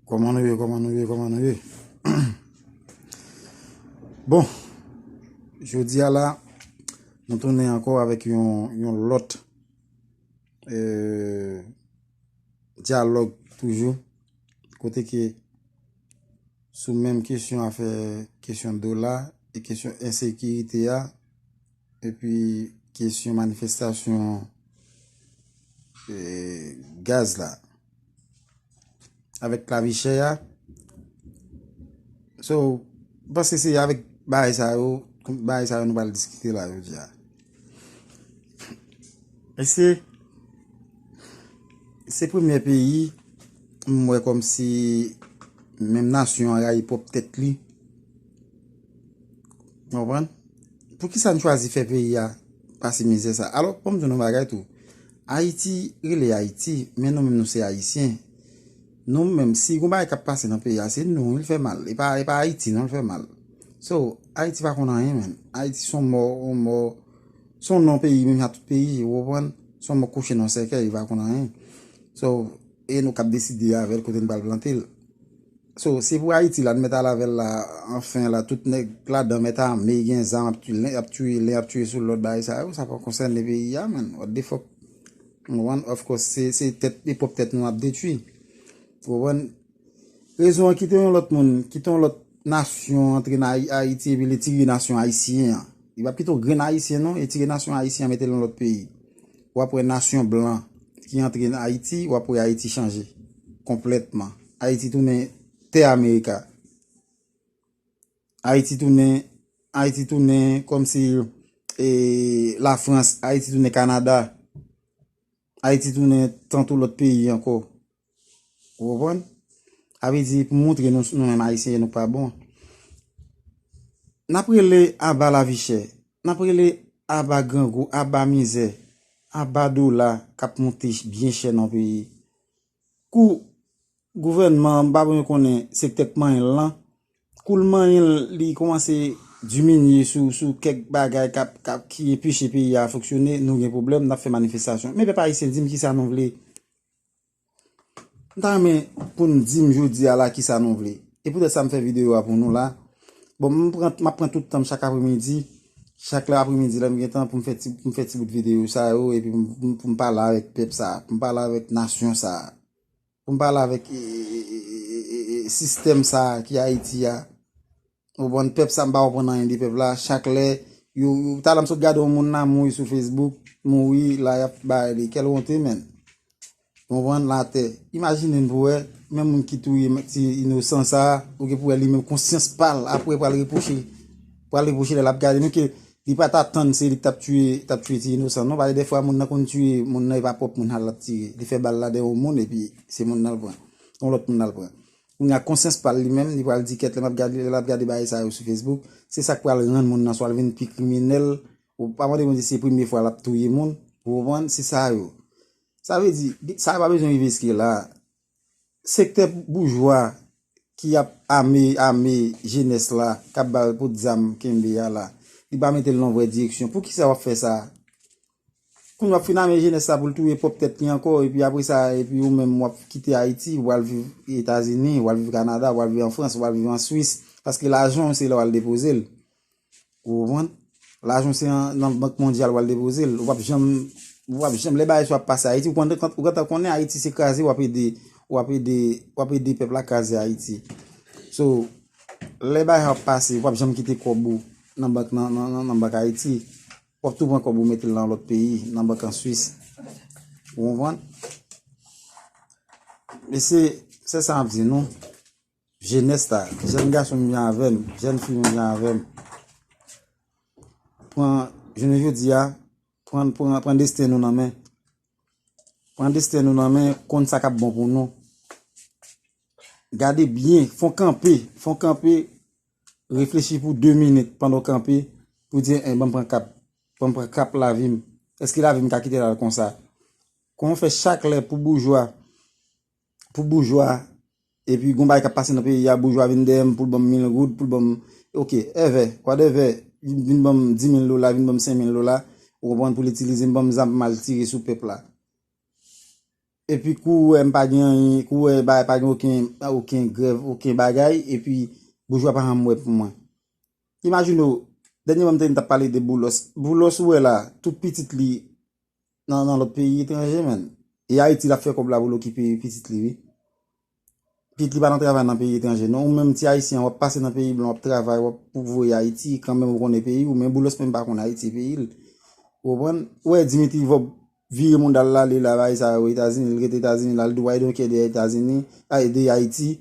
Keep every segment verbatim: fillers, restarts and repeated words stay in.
Kòman nou ye, kòman nou ye, kòman nou ye? Bon, jodi a la, nou tounen ankò avèk yon, yon lòt, euh, dyalòg toujou, kote ke sou menm kesyon afè kesyon dola e kesyon ensekirite a, epi kesyon manifestasyon, eh, gaz la, avèk lavi chè a. So, m panse se avèk bagay sa yo, bagay sa yo nou pral diskite la jodi a. E se, se premye peyi m wè kòmsi menm nasyon an rayi pwòp tèt li. Ou konprann? Poukisa n chwazi fè peyi a pase mizè sa? Alò, ban m di nou yon bagay tou. Ayiti rele Ayiti, men nou menm nou se Ayisyen. Nou menm, si gon bagay k ap pase nan peyi a, se nou li fè mal. E pa, e pa Ayiti non li fè mal. So, Ayiti pa konn anyen, menn. Ayiti se yon mò, yon mò, se yon non peyi, menm jan tout peyi, ou konprann? Se yon mò kouche nan yon sèkèy, li pa konn anyen. So, e nou k ap deside avè l kote n pral plante l. So, se pou Ayiti la, n mèt al avè l la, anfen la, tout nèg ladan mèt ame, gen zam, ap tiye len, ap tiye len, ap tiye sou lòt, bagay sa yo, sa pa konsène peyi a, man. What the fuck? Ou konprann? Of course, se, se tèt, e pwòp tèt nou ap detwi. Ou konprann? Rezon an, kite yon lòt moun, kite yon lòt nasyon antre nan Ay-, Ayiti epi li tire nasyon ayisyen an. Li p ap kite yon grenn ayisyen non, li tire nasyon ayisyen an mete l nan lòt peyi. W ap wè nasyon blan ki antre nan Ayiti, w ap wè Ayiti chanje konplètman. Ayiti tounen tè Amerika. Ayiti tounen, Ayiti tounen kòmsi, e, Lafrans, Ayiti tounen Kanada. Ayiti tounen tankou lòt peyi ankò. Ou konprann? Sa vle di, pou montre nou, nou menm Ayisyen, nou pa bon. N ap rele aba lavi chè. N ap rele aba grangou, aba mizè, aba dola k ap monte byen chè nan peyi. Kou gouvènman an, m pa bezwen konnen sektè k manyen l lan, kou l manyen l, li kòmanse diminye sou, sou kèk bagay k ap, k ap, ki enpeche peyi a fonksyone, nou gen pwoblèm, n ap fè manifestasyon. Men pèp ayisyen, di m kisa nou vle. M ta renmen pou n di m jodi a la kisa nou vle. E poutèt sa m fè videyo a pou nou la. Bon, m pran, m ap pran tout tan m chak apremidi, chak lè apremidi lè m gen tan pou m fè ti, pou m fè ti bout videyo sa yo, epi m, m, pou m pale avèk pèp sa, pou m pale avèk nasyon sa, pou m pale avèk, e, e, sistèm sa ki Ayiti a. Ou konprann, pèp sa, m pa konprann anyen de pèp la. Chak lè, yo, yo, talè m sot gade yon moun la mouri sou Facebook, mouri, la y ap bay li. Kèl wonte, menn. Ou konprann, latè. Imajine n pou wè, menm moun ki touye ti inosan sa, ou gen pou wè li menm konsyans pa l, apre pral repwoche, pral repwoche lè l ap gade nou ke li pa t atann se li k t ap tiye, t ap tiye ti inosan non, paske dèfwa moun nan konn tiye moun nan, e pa pwòp moun al l ap tiye. Li fè bal la dèyè yon moun, epi se moun nan l pran. Yon lòt moun nan l pran. Kounye a konsyans pa l li menm, li pral di kèt lè m ap gade, lè l ap gade bagay sa yo sou Facebook, se sa k pral rann moun nan swa l vin pi kriminèl, ou pa mande Bondye se premye fwa l ap touye moun, ou konprann, se sa yo. Sa vle di, sa pa bezwen rive jiske la. Sektè boujwa ki ap ame, ame jenès la, k ap ba yo pote zam kenbe a la, li pa mete l nan vrè direksyon. Poukisa w ap fè sa? Kounye a w ap fin ame jenès la pou l touye pwòp tèt li ankò, epi apre sa, epi ou menm w ap kite Ayiti, w al viv Etazini, w al viv Kanada, w al viv an Frans, w al viv an Swis, paske lajan w se la w al depoze l. Ou konprann? Lajan w se an, nan Bank Mondyal w al depoze l. Ou p ap janm, ou p ap janm, lè bagay sa ap pase Ayiti, ou konn, ou gentan konnen Ayiti se kraze, w ap ede, w ap ede, w ap ede pèp la kraze Ayiti. So, lè bagay sa ap pase, ou p ap janm kite kòb ou nan bank, nan, nan, nan, nan bank Ayiti. W ap tou pran kòb ou mete l nan lòt peyi, nan bank an Swis. Ou konprann? E se, se sa m ap di nou. Jenès la, jèn gason menm jan avè m, jèn fi menm jan avè m. Pran, jounen jodi a, pran, pran, pran desten nou nan men. Pran desten nou nan men, konn sa k ap bon pou nou. Gade byen, fè w kanpe, fè w kanpe, reflechi pou de minit pandan w kanpe, pou di, en, ban m pran kap, ban m pran kap lavi m. Èske lavi m ka kite l al konsa? Kòman w fè chak lè pou boujwa, pou boujwa, epi gon bagay k ap pase nan peyi a, boujwa vin dèyè m pou l ban m mil goud, pou l ban m, oke, èvè, whatever, vin ban m dis mil dola, vin ban m senk mil dola, ou konprann, pou l itilize m, ban m zam, m al tire sou pèp la. Epi kou w wè m pa gen anyen, kou w wè bagay pa gen okenn, okenn grèv, okenn bagay, epi boujwa pa janm wè pou mwen. Imajine w, dènyèman m te, m t ap pale de Boulos. Boulos ou wè la, tout pitit li nan, nan lòt peyi etranje, menn. E Ayiti l ap fè kòb la pou l okipe pitit li, wi. Pitit li pa nan travay nan peyi etranje, non. Ou menm ti Ayisyen, w ap pase nan peyi blan, w ap travay, w ap pou voye Ayiti, kanmenm ou konnen peyi w, men Boulos menm pa konn Ayiti e peyi l. Ou konprann? Ou wè Dimitri Vorbe vire mouda l, l ale la, bay sa yo, Etazini, l rete Etazini, l al di, "Why don't care de Etazini, ay, de Ayiti,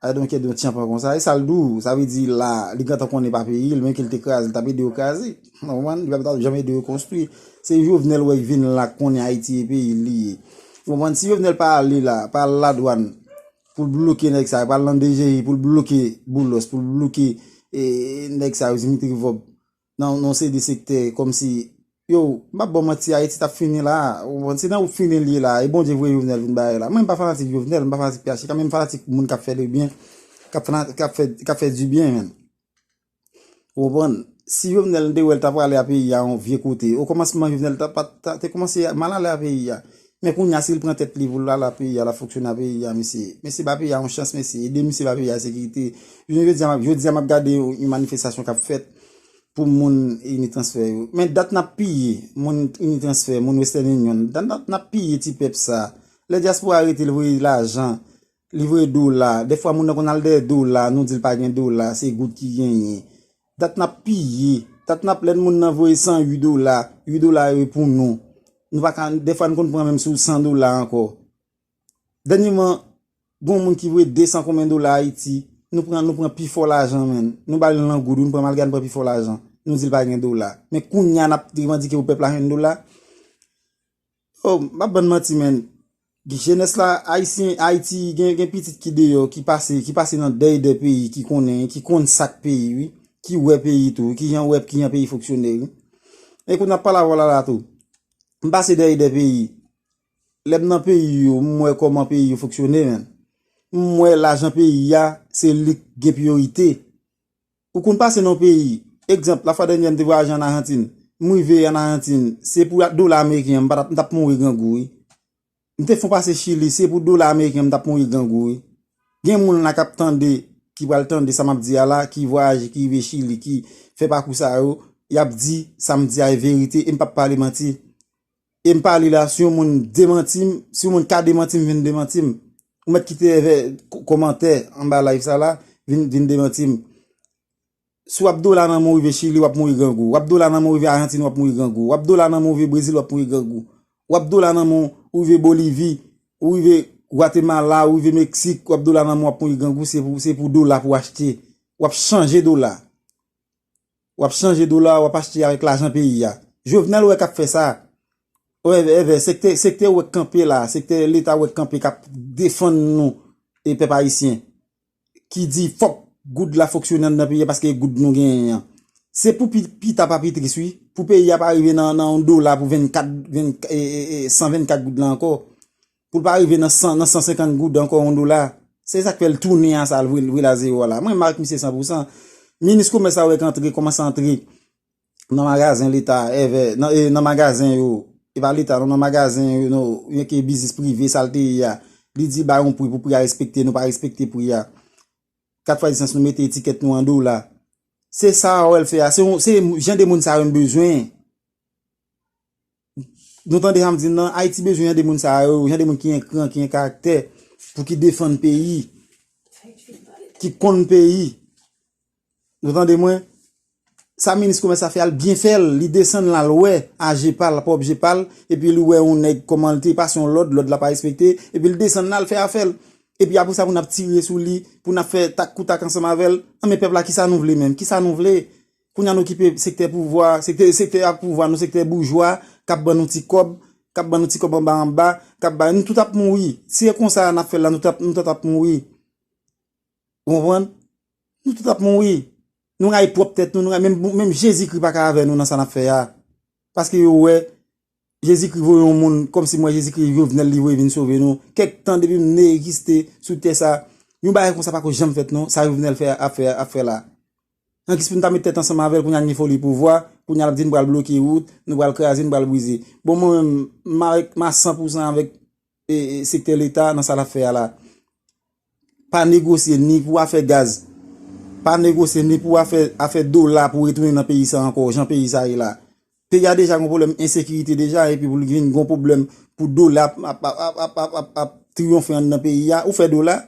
I don't care de yon tchanpan konsa." E sa l di w, sa vle di la, li gentan konnen pa peyi l, men ke l te kraze, l t ap ede yo kraze. Ou konprann? Li pa t ap janm ede yo konstwi. Se Jovenel wè vin la konnen Ayiti e peyi l li ye. Ou konprann? Si Jovenel pa ale la, pa al ladwàn pou l bloke nèg sa yo, pa al nan D G I pou l bloke Boulos, pou l bloke, e, nèg sa yo, Dimitri Vorbe, nan, nan yon seri de sektè, kòmsi, yo, m p ap ba w manti, Ayiti t ap fini la, ou konprann? Se nan fini l ye la, e Bondye voye Jovenel vin bagay la. Mwen, m pa fanatik Jovenel, m pa fanatik P H T K, men m fanatik moun k ap fè le byen, k ap fana-, k ap fè, k ap fè du byen, menn. Ou konprann? Si Jovenel te wè l ta prale a peyi a yon vye kote, okòmansman Jovenel ta, pa, ta, te kòmanse mal ale a peyi a. Men kounye a, si l pran tèt li pou l ale a peyi a, l ap fonksyone a peyi a, mesye. Mesye, ba peyi a yon chans, mesye. Ede misye ba peyi a sekirite. Jounen jodi a, m ap, jodi a, m ap gade yon manifestasyon k ap fèt pou moun Unitransfer yo. Men dat n ap piye moun Unitransfer, moun Western Union, dat, dat n ap piye ti pèp sa. Lè dyaspora rete l voye lajan, li voye dola. Dèfwa moun nan konn al dèyè dola, nou di l pa gen dola, se goud ki genyen. Dat n ap piye, dat n ap, lè moun nan voye san uit dola, uit dola yo e pou nou. Nou pa ka, dèfwa n konn pran menm sou san dola ankò. Dènyèman, gon moun ki voye de san konbyen dola Ayiti, nou pran, nou pran pi fò lajan, menn. Nou ba l nan goud, nou pran malgre a, nou pran pi fò lajan. Nou di l pa gen dola. Men kounye a, n ap revandike pou pèp la jwenn dola. Oh, m ap bann manti, menn. Jenès la, Ayisyen, Ayiti, gen, gen pitit ki deyò, ki pase, ki pase nan dèyè de peyi, ki konnen, ki konn sa k peyi, wi. Ki wè peyi tou, ki jan wè, ki jan peyi fonksyone, wi. E kounye a, n ap pale avè w la, la tou. M pase dèyè de peyi. Lè m nan peyi yo, m wè kòman peyi yo fonksyone, menn. M wè lajan peyi a, se li k gen priyorite. Ou konn pase nan yon peyi, egzanp, lafwa dènyè m te vwayaje ann Ajantin. M rive ann Ajantin, se pou dola ameriken an, m pa t ap, m t ap mouri grangou, wi. M te fon pase Chili, se pou dola ameriken an, m t ap mouri grangou, wi. Gen moun la k ap tande, ki pral tande sa m ap di a la, ki vwayaje, ki rive Chili, ki fè pakou sa yo, y ap di sa m di a e verite, e m p ap pale manti. E m pale la, si yon moun demanti m, si yon moun ka demanti m, vin demanti m. Ou mèt kite èvè ko-, kòmantè anba live sa la, vin, vin demanti m. Si w ap dola nan men w rive Chili, w ap mouri grangou. W ap dola nan men w rive Ajantin, w ap mouri grangou. W ap dola nan men w rive Brezil, w ap mouri grangou. W ap dola nan men w rive Bolivi, ou rive Gwatemala, ou rive Meksik, w ap dola nan men w, w ap mouri grangou, se pou, se pou dola pou w achte. W ap chanje dola. W ap chanje dola, w ap achte avèk lajan peyi a. Jovenel ou wè k ap fè sa. Ou wè, wè, wè, sektè, sektè ou wè k kanpe la, sektè Leta ou wè k kanpe k ap defann nou e pèp ayisyen. Ki di fòk goud la fonksyone anndan peyi a paske e goud nou genyen an. Se pou pi, pita pa pi tris, wi. Pou peyi a pa rive nan, nan yon dola pou vennkat, ven, e, e, e, san vennkat goud la ankò. Pou l pa rive nan san, nan san senkant goud ankò yon dola. Se sa k fè l tounen a sa, l vire, l vire a zewo a la. Mwen, m avèk misye san pou san. Minis komès la ou wè k antre, kòmanse antre nan magazen Leta, èvè, nan, e, nan magazen yo, e pa Leta, non, nan magazen yo, non, yon ke biznis prive, sa l te ye a. Li di ba yon pri pou pri a respekte, nou pa respekte pri a. Kat fwa disans nou mete etikèt nou an dola. Se sa a wè l fè a. Se yon, se jan de moun sa yo n bezwen. Nou tande sa m di n nan, Ayiti bezwen jan de moun sa yo, jan de moun ki gen kran, ki gen karaktè, pou ki defann peyi, ki konn peyi. Nou tande mwen? Sa minis komès la fè a, l byen fè l, li desann la, l wè aje pa l, pwòp je pa l, epi li wè yon nèg kòman l te pase yon lòd, lòd la pa respekte, epi l desann la, l fè afè l. Epi apre sa, pou n ap tire sou li, pou n ap fè tak kou tak ansanm avè l, anben pèp la, kisa nou vle menm? Kisa nou vle? Kounye a nou okipe sektè pouvwa, sektè, sektè a pouvwa, nou sektè boujwa, k ap ban nou ti kòb, k ap ban nou ti kòb anba anba, k ap bay, nou tout ap mouri. Si se konsa n ap fè l la, nou tout ap, nou tout ap mouri. Ou konprann? Nou tout ap mouri. Nou rayi pwòp tèt nou, nou rayi, menm, menm Jezikri pa ka avè nou nan sa n ap fè a. Paske yo wè, Jezikri voye yon moun, kòmsi m wè Jezikri, Jovenel li voye vin sove nou. Kèk tan depi m egziste sou tè sa, yon bagay konsa pako janm fèt non, sa Jovenel fè, ap fè, ap fè la. Ankis pou n ta met tèt ansanm avè l, kounye a n gen foli pouvwa, kounye a l ap di n pral bloke wout, nou pral kraze, nou pral brize. Bon, mwen menm, m avèk, m a san pou san avèk e, e, sektè leta nan sa l ap fè a la. Pa negosye ni pou afè gaz. Pa negosye ni pou afè, afè dola pou retounen nan peyi sa ankò, jan peyi sa ye la. Peyi a deja gon pwoblèm ensekirite deja, epi pou li vin gon pwoblèm pou dola ap, ap, ap triyonfe anndan peyi a. Ou fè dola?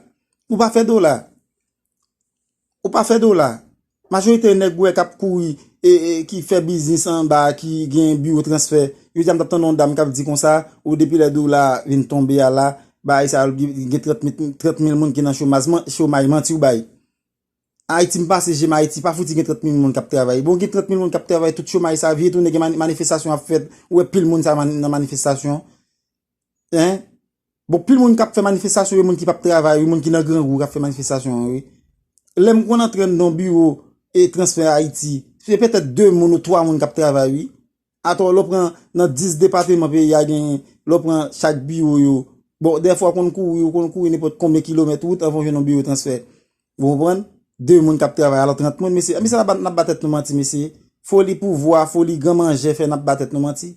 Ou pa fè dola. Ou pa fè dola. Majorite nèg ou wè k ap kouri, e, e, ki fè biznis anba, ki gen biwo transfè. Jodi a m t ap tande yon dam k ap di konsa, o depi lè dola vin tonbe a la, bagay sa yo gen trant mil, trant mil moun ki nan chomaj, man-, chomaj, manti w bay. Ayiti m pase, jem Ayiti, pa fouti gen trant mil moun k ap travay. Bon, gen trant mil moun k ap travay, tout chomaj sa vye tounen, gen mani-, manifestasyon ap fèt, ou wè pil moun sa mani-, nan manifestasyon. Hein? Bon, pil moun k ap fè manifestasyon, yo moun ki p ap travay, yo moun ki nan grangou k ap fè manifestasyon an, wi. Lè m konn antre anndan yon biwo e transfè Ayiti, se petèt de moun ou twa moun k ap travay, wi. Atò, lè w pran nan dis depatman peyi a genyen, lè w pran chak biwo yo, bon, dèfwa w konn kouri, ou konn kouri nenpòt konbyen kilomèt wout anvan w jwenn yon biwo transfè. Ou konprann? De moun k ap travay, alò trant moun, mesye. Mesye, n ap ba, n ap ba tèt nou manti, mesye. Foli pouvwa, foli gran manjè fè n ap ba tèt nou manti.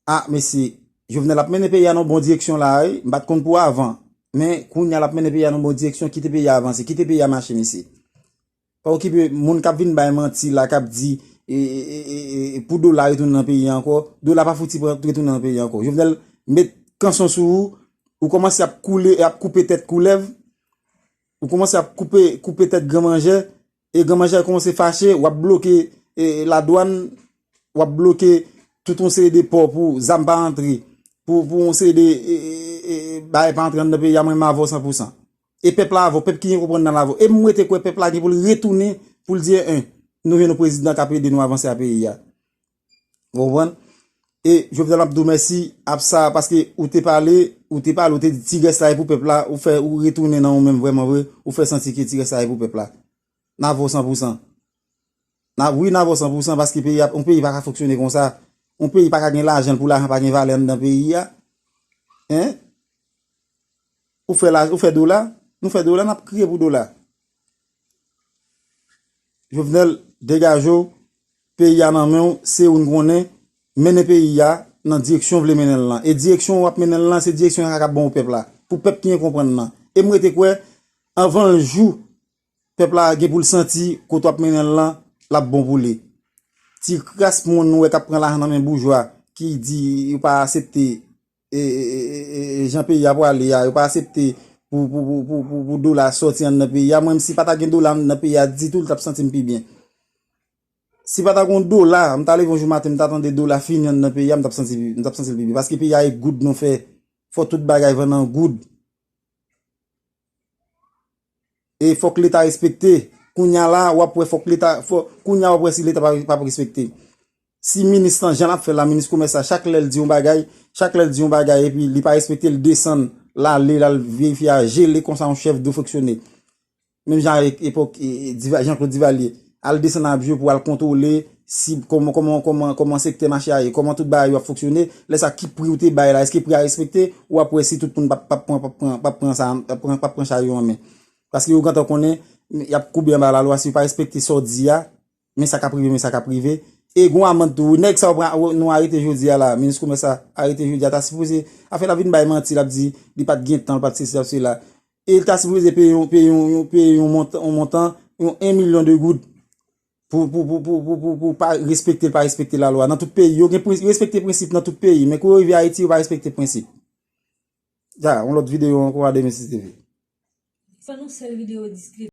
Ah, mesye, Jovenel ap mennen peyi a nan bon direksyon la, wi. M pa t konn pou avan. Men, kounye a l ap mennen peyi a nan bon direksyon, kite peyi a avanse, kite peyi a mache, mesye. Pa okipe moun k ap vin bay manti la, k ap di, e, e, e, e, e, pou dola retounen nan peyi a ankò. Dola pa fouti pran, retounen nan peyi a ankò. Jovenel met kanson sou ou, ou kòmanse ap koule, ap koupe tèt koulèv, ou kòmanse ap koupe, koupe tèt gran manjè, e gran manjè kòmanse fache, w ap bloke, e, ladwàn, w ap bloke tout yon seri de pò pou zam pa antre, pou, pou yon seri de, e, e, e, e, bagay pa antre anndan peyi a, mwen m avè w san pou san. E pèp la avè w, pèp ki gen konprann nan l avè w. E m rete kwè pèp la gen pou l retounen, pou l di, en, nou jwenn yon prezidan k ap ede nou avanse a peyi a. Ou konprann? E Jovenel, m ap di w mèsi ap sa, paske ou te pale, ou te pale, ou te di ti rès la e pou pèp la, ou fè, ou retounen nan ou menm vrèman vre, ou fè santi ke ti rès la e pou pèp la. N avè w san pou san. N a, wi, n avè w san pou san, paske peyi a, yon peyi pa ka fonksyone konsa. Yon peyi pa ka gen lajan pou lajan pa gen valè anndan peyi a. Hein? Ou fè la, ou fè dola, nou fè dola, n ap kriye pou dola. Jovenel, degaje w, peyi a nan men w, se ou n konnen, mennen peyi a nan direksyon w vle mennen l lan. E direksyon w ap mennen l lan, se direksyon sa k ap bon pou pèp la. Pou pèp ki gen konprann nan. E m rete kwè, anvan l jou, pèp la gen pou l santi kote w ap mennen l lan, l ap bon pou li. Ti kras moun nou wè k ap pran lajan nan men boujwa, ki di yo pa aksepte e, e, e, e, e, jan peyi a pwale a, yo pa aksepte pou, pou, pou, pou, pou, pou dola sòti anndan peyi a. Mwen menm si pa ta gen dola anndan peyi a ditou, li t ap santi m pi byen. Si pa ta gen dola, m ta leve yon jou maten, m ta tande dola fini anndan peyi a, m t ap santi, m t ap santi l pi byen. Paske peyi a e goud nou fè. Fò tout bagay vann an goud. E fòk leta respekte. Kounye a la, w ap wè fòk leta, fò, kounye a w ap wè si leta pa, pa respekte. Si minis lan, jan l ap fè la, minis komès la, chak lè l di yon bagay, chak lè l di yon bagay, epi li pa respekte, l desann, l ale, l al verifye a, jele konsa yon chèf dwe fonksyone. Menm jan avèk epòk, e, e, Diva-, Jean-Claude Duvalier. Al desann abje pou al kontwole si kòman, kòman, kòman, kòman sektè mache a ye, kòman tout bagay yo ap fonksyone, lè sa ki pri ou te bay la, èske pri a respekte, w ap wè si tout moun p ap, p ap pran, p ap pran, p ap pran sa, p ap pran, p ap pran chay yo an men. Paske yo gentan konnen, y ap koube anba lalwa si yo pa respekte sa w di a, men sa k ap rive, men sa k ap rive. E gon amann tou, nèg sa yo pran, nou arete jodi a la, minis komès la arete jodi a, ta sipoze, afè l ap vin bay manti, l ap di, li pa t gen tan, li pa t sesi, l ap sela. E l ta sipoze peye yon, peye yon, yon, peye yon montan, yon montan, yon en milyon de goud pou, pou, pou pa respekte, pa respekte lalwa. Nan tout peyi, yo gen prin-, yo respekte prensip nan tout peyi, men kou yo rive Ayiti, yo pa respekte prensip. Ya, yon lòt videyo ankò a demen si Dye vle. Fè nou sèl videyo diskri-